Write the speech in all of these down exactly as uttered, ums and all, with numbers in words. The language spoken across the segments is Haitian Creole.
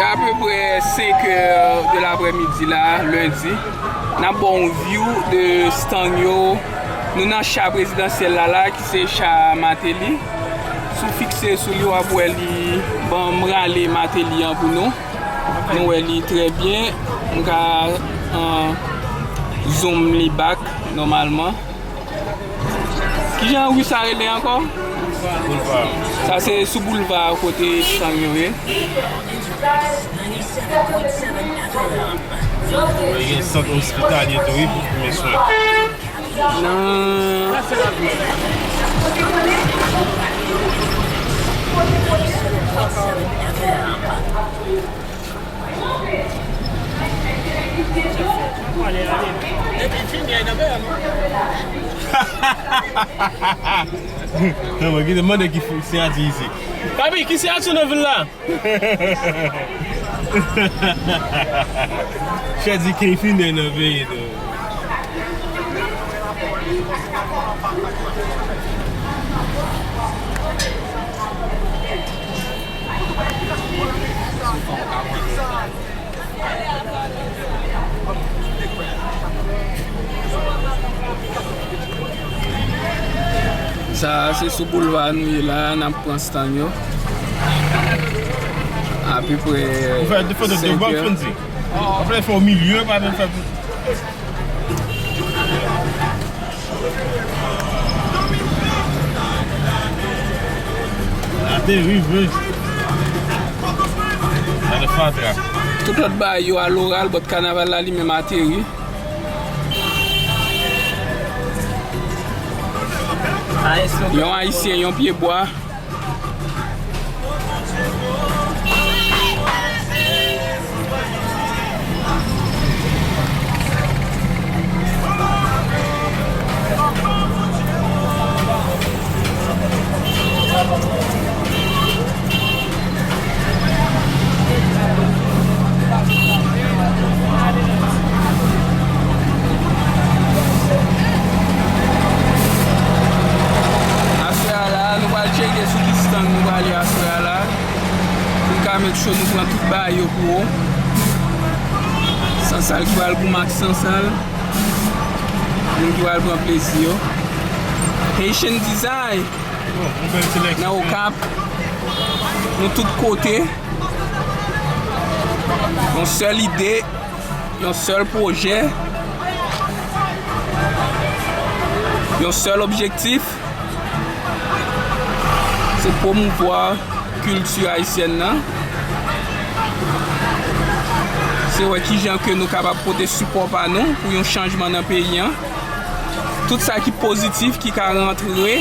Apeprè senk è de laprèmidi la, lendi, n ap ba w yon view de stand yo. Nou nan cha prezidansyèl la la, ki se cha Martelly. Si w fikse sou li, w ap wè li, ban m rale Martelly an pou nou. Nou wè li trè byen. M ka, euh, zoom li back nòmalman. Kijan ri sa rele ankò? Boulva. Sa se sou boulva kote stand yo ye. Wi, gen sant ospitalye tou, wi, pou pran swen. Nan Nan, mwen ki te mande ki fi-, siyati isit. Papi, ki siyati nan vil la? Chè di ke finen nan peyi nou. Sa a se sou boulva nou ye la, n ap pran stand yo. Apeprè senk è. Ou fè de foto de bò, Fonzi. Ou fè fè o milye, pa menm fè pou Ateri vre. Gade fatra. Tout lòt bagay yo a loral, but kanaval la li menm ateri. Yon Ayisyen, yon pye bwa. Aswè a la, nou pral tcheke sou ki stand nou prale aswè a la. Pou n ka make sure nou pran tout bagay yo pou ou. Sansal ki pral goumen ak Sansal. Moun ki pral pran plezi yo. Haitian Design. Nan Okap. Nou tout kote. Yon sèl ide. Yon sèl pwojè. Yon sèl objektif. Se pwomouvwa kilti ayisyèn nan. Se wè kijan ke nou kapab pote sipò pa nou pou yon chanjman nan peyi an. Tout sa ki pozitif, ki ka rantre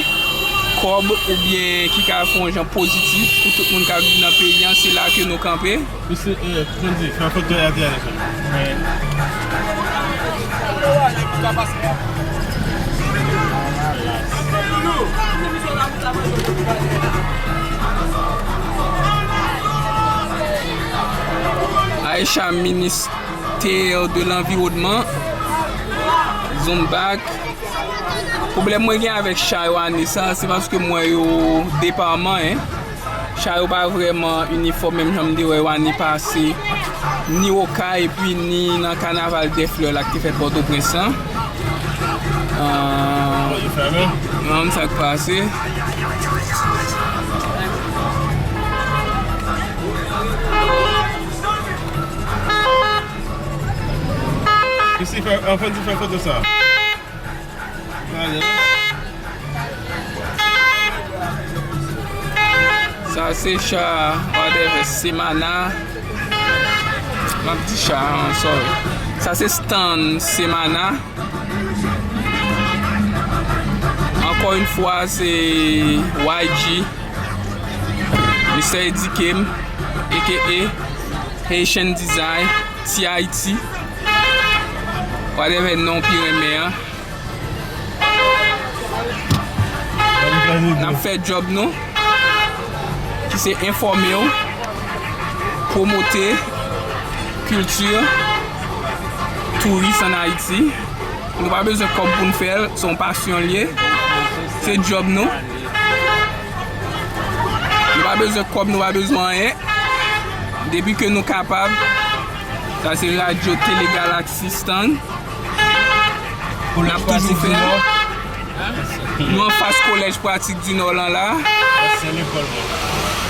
kòb oubyen ki ka fè yon jan pozitif pou tout moun k ap viv nan peyi an, se la ke nou kanpe. Mesye, eh, Fonzi, fè foto atè a, mesye. Aisha, ministè de l'environnement, Zone Back. Pwoblèm mwen gen avèk cha yo ane sa, se paske m wè yo depaman, en. Cha yo pa vrèman inifòm, menm jan m te wè yo ane pase, ni Okay, epi ni nan Kanaval dè Flè la ki te fèt Pòtoprens lan. Ah, ou konn sa k pase. Isi fè, anfen, di fè foto sa. Sa se cha, whatever, Semana. M ap di cha, sorry. Sa se stand Semana. Ankò yon fwa, se Y G, Mister Edukem, A K A Haitian Design, T I T, whatever non w pi renmen an. N ap fè djòb nou, ki se enfòme w, pwomote kilti, touris ann Ayiti. Nou pa bezwen kòb pou n fè l, se yon pasyon l ye. Se djòb nou. Nou pa bezwen kòb, nou pa bezwen anyen. Depi ke nou kapab, sa se Radyo Tele Galaksi Stand. N ap toujou fè. Nou anfas Kolèj Pratik di Nò lan la.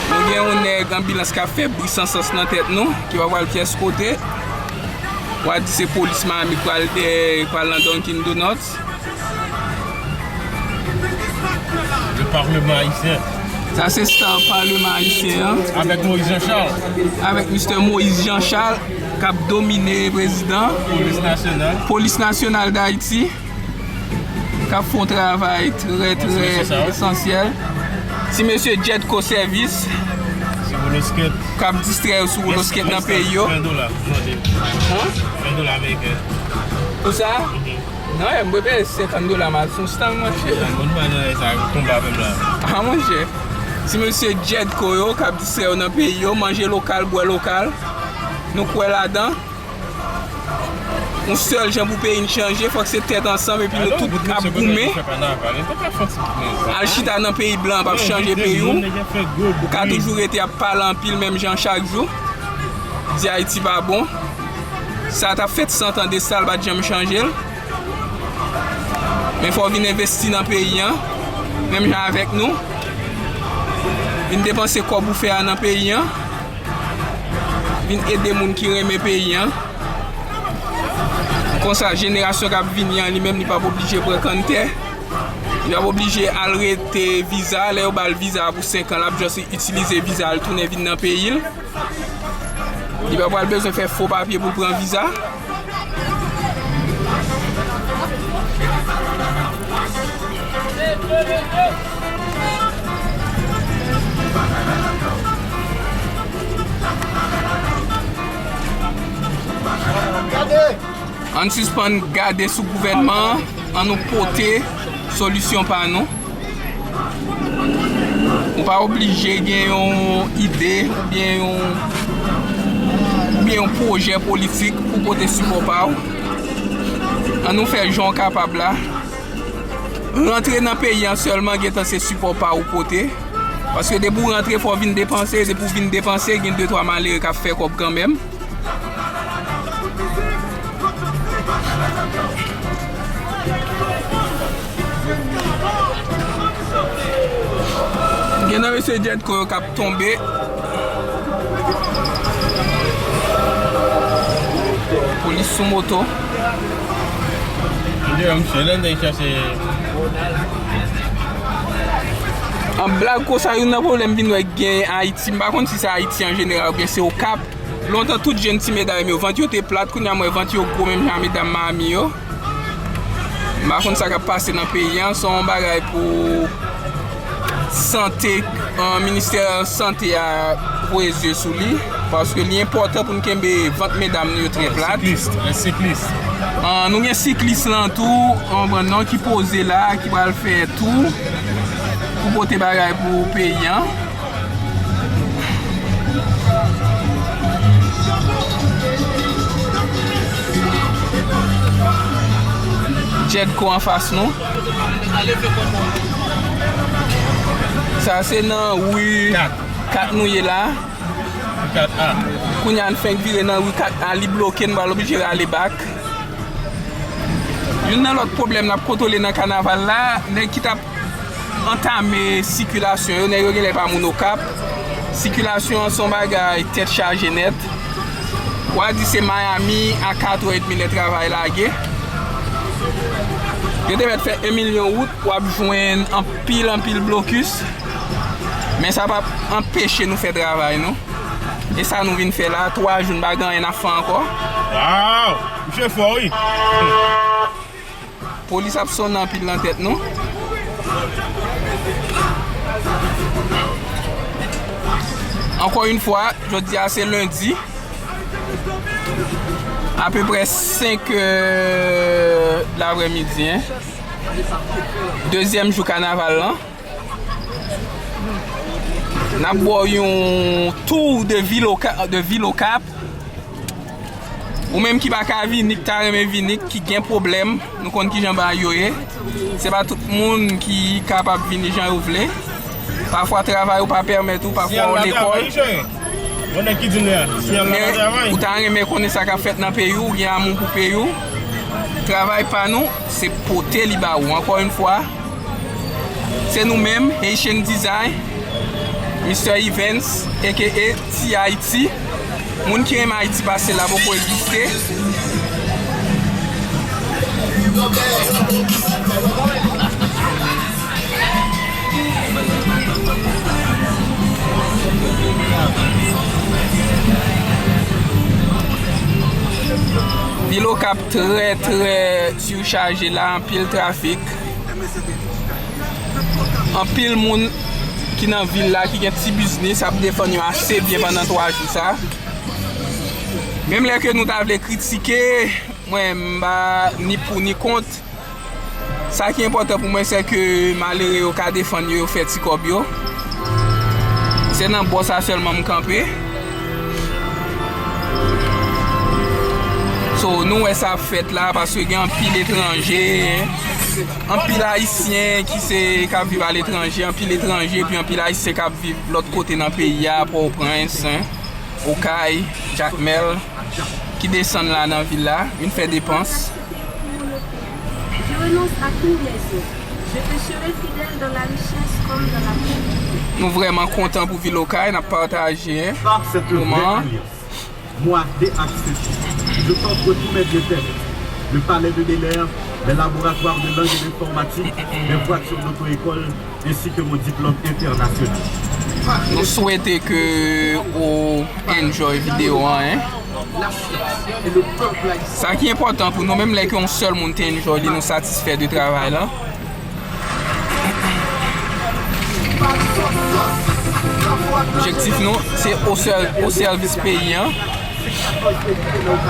Nou gen yon nèg anbilans k ap fè bri san sans nan tèt nou, ki pa pral pyès kote. W a di se polis Miami k pral dèyè, k pral nan Dunkin Donuts. Le Parlement haïtien. Sa se stand Parlement haïtien an. Avec Moïse Jean-Charles. Avèk Mistè Moïse Jean-Charles k ap domine prezidan. Polis nasyonal. Polis nasyonal Dayiti k ap fè yon travay trè, trè esansyèl. Ti mesye Jetco Service k ap distrè yo sou woulo skate nan peyi yo. Ven dola. Ven dola ameriken. Pou sa? Non, mwen peye senkant dola, m al sou stand, monchè. Moun pa nan sa konba menm la. Ah, monchè. Ti mesye Jetco yo k ap distrè yo nan peyi yo, manje lokal, bwè lokal. Nou kwè ladan. Yon sèl jan pou peyi n chanje, fòk se tèt ansanm epi nou tout ap goumen. Al chita nan peyi blan p ap chanje peyi w. Ou ka toujou rete ap pale anpil menm jan chak jou. Di Ayiti pa bon. Sa t ap fèt san tan de sa, l pa t janm chanje l. Men fò w vin envesti nan peyi an, menm jan avèk nou. Vin depanse kòb ou fè a nan peyi an. Vin ede moun ki renmen peyi an. Konsa, jenerasyon k ap vini an, li menm, li p ap oblije pran kanntè. Li p ap oblije al rete viza. Lè yo ba l viza a pou senk an, l ap just itilize viza a, l tounen vin nan peyi l. Li pa pral bezwen fè fo papye pou l pran viza. Ann sispann gade sou gouvènman an, ann nou pote solisyon pa nou. Ou pa oblije gen yon ide oubyen yon, oubyen yon pwojè politik pou pote sipò pa w. Ann nou fè jan w kapab la. Rantre nan peyi an sèlman gentan se sipò pa w ou pote. Paske depi w rantre, fò w vin depanse. Depi w vin depanse, gen de twa malere k ap fè kòb kanmenm. Gen nan mesye Jetco yo k ap tonbe. Polis sou moto. An blag konsa, youn nan pwoblèm vin wè gen Ayiti. M pa konn si se Ayiti an jeneral oubyen se Okap. Lontan, tout jèn ti medam yo, vant yo te plat, kounye a m wè vant yo gwo menm jan a medam Miami yo. M pa konn sa k ap pase nan peyi an, se yon bagay pou sante, an, ministè sante a voye zye sou li, paske li enpòtan pou n kenbe vant medam nou yo trè plat. Siklis, en siklis. An, nou gen siklis lan tou, an, bon, non, ki poze la, ki pral fè tou pou pote bagay pou peyi an. Jetco anfas nou. Sa se nan ri kat nou ye la. Ri kat A. Kounye a n fenk vire nan ri kat A, li bloke, n pral oblije rale bak. Youn nan lòt pwoblèm n ap kontwole nan kanaval la, nèg ki t ap antame sikilasyon yo, nèg yo genlè pa moun Okap. Sikilasyon an se yon bagay tèt chaje nèt. W a di se Miami a katrè edmi lè travay lage. Yo te mèt fè en milyon wout, w ap jwenn anpil, anpil blokis. Men sa p ap anpeche nou fè travay nou. E sa nou vin fè la, twa jou n pa gen anyen n ap fè ankò. Waw! Misye fò, wi. Polis ap sonnen anpil nan tèt nou. Ankò yon fwa, jodi a se lendi. Apeprè senk è laprèmidi, en. Dezyèm jou kanaval lan. N ap ba w yon tou de vil Oka-, de vil Okap. Ou menm ki pa ka vini, ki ta renmen vini, ki gen pwoblèm, nou konn kijan bagay yo ye. Se pa tout moun ki kapab vini jan yo vle. Pafwa travay ou pa pèmèt ou, pafwa ou lekòl. Yon nèg ki di m la, siyal la pa travay. Ou ta renmen konnen sa k ap fèt nan peyi w, ou gen amou pou peyi w. Travay pa nou, se pote li ba ou. Ankò yon fwa, se nou menm, Haitian Design, Mister Evans, A K A T I T. Moun ki renmen Ayiti pase la poko egziste. Vil Okap trè, trè sichaje la, anpil trafik. Anpil moun ki nan vil la, ki gen ti biznis, ap defann yo ase byen pandan twa jou sa. Menm lè ke nou ta vle kritike, mwen, m pa ni pou ni kont. Sa ki enpòtan pou mwen, se ke malere yo ka defann yo, yo fè ti kòb yo. Se nan bò sa sèlman m kanpe. So, nou wè sa ap fèt la, paske gen anpil etranje, anpil Ayisyen ki se, k ap viv aletranje, anpil etranje, epi anpil Ayisyen k ap viv lòt kote nan peyi a, Pòtoprens, Okay, Jakmèl, ki desann la nan vil la, vin fè depans. Je renonce à tout lézot. Je te serai fidèle dans la richesse comme dans la pauvreté. Nou vrèman kontan pou vil Okay, n ap pataje, hein, moman an. Moi, D H C C, je t'offre tous mes biens terrestres, le palais de Bel Air, les laboratoires de langue et d'informatique, les voitures d'auto-école, ainsi que mon diplôme international. Nou swete ke ou enjoy videyo an, hein. Sa ki enpòtan pou nou, menm lè ke yon sèl moun te enjoy li, nou satisfè de travay la. Objektif nou, se o sè-, o sèvis peyi an.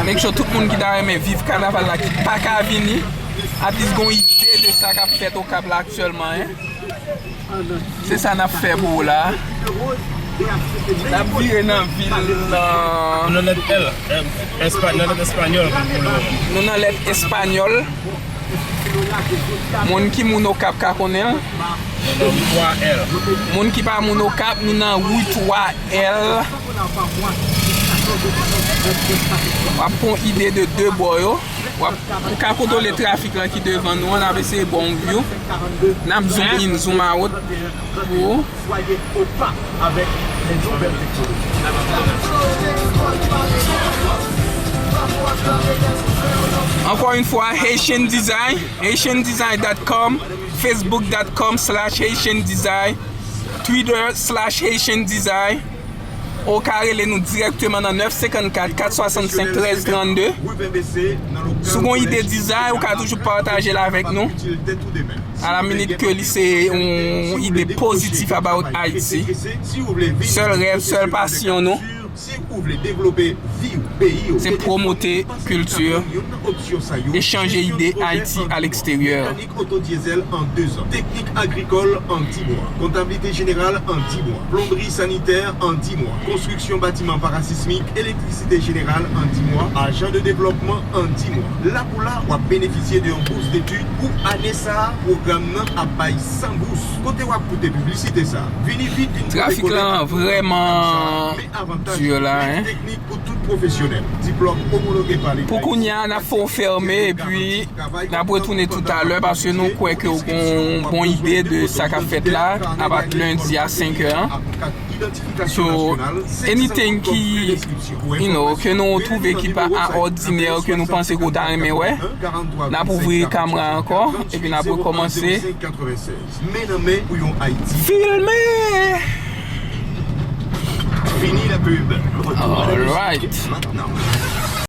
Make sure tout moun ki ta renmen viv kanaval la, ki pa ka vini, at least gon ide de sa k ap fèt Okap la aktyèlman, hein. Se sa n ap fè pou ou la. N ap vire nan vil, nan... Nou nan lèt L, eh, espa-, nan lèt espanyòl pou, pou nou. Nou nan lèt espanyòl. Moun ki moun Okap ka konnen l. Nou nan wout twa L. Moun ki pa moun Okap, nou nan wout twa L. W ap pran ide de de bò yo. W ap, ou ka kontwole trafik la ki devan nou an, n ap eseye ba w yon view. N ap zoom in, zoom out pou ou. Ankò yon fwa, Haitian Design, haitian design dot com, facebook dot com slash haitian design, twitter slash haitian design. Ou ka rele nou dirèkteman nan nèf senkannkat, kat swasannsenk, trèz trannde. Si w gen yon ide dizay, ou ka toujou pataje l avèk nou. A la minit ke li se yon ide pozitif about Ayiti. Sèl rèv, sèl pasyon nou, se pwomote kilti, echanje ide Ayiti a leksteryè. Mécanique autodiesel en deux ans. Technique agricole en dix mois. Comptabilité générale en dix mois. Plomberie sanitaire en dix mois. Construction bâtiment parasismique, électricité générale en dix mois. Agent de développement en dix mois. La pou la, w ap benefisye de yon bous detid pou ane sa a. Pwogram nan ap bay san bous. Kote w ap koute piblisite sa a? Vini vit vin kole. Trafik lan vrèman di la, hein. Teknik pou tout pwofesyonèl. Diplòm omologe pa Leta. Pou kounye a, n ap fè w fèmen, epi n ap retounen toutalè, paske nou kwè ke w gon bon ide de sa k ap fèt la, apat lendi a senk è an. So, anything ki, you know, ke nou twouve ki pa a òdinè, ke nou panse ke w ta renmen wè, n ap ouvri kamera ankò, epi n ap rekòmanse. Men nan men pou yon Ayiti. Filme! Fini la pub. Retrouvez la musique maintenant.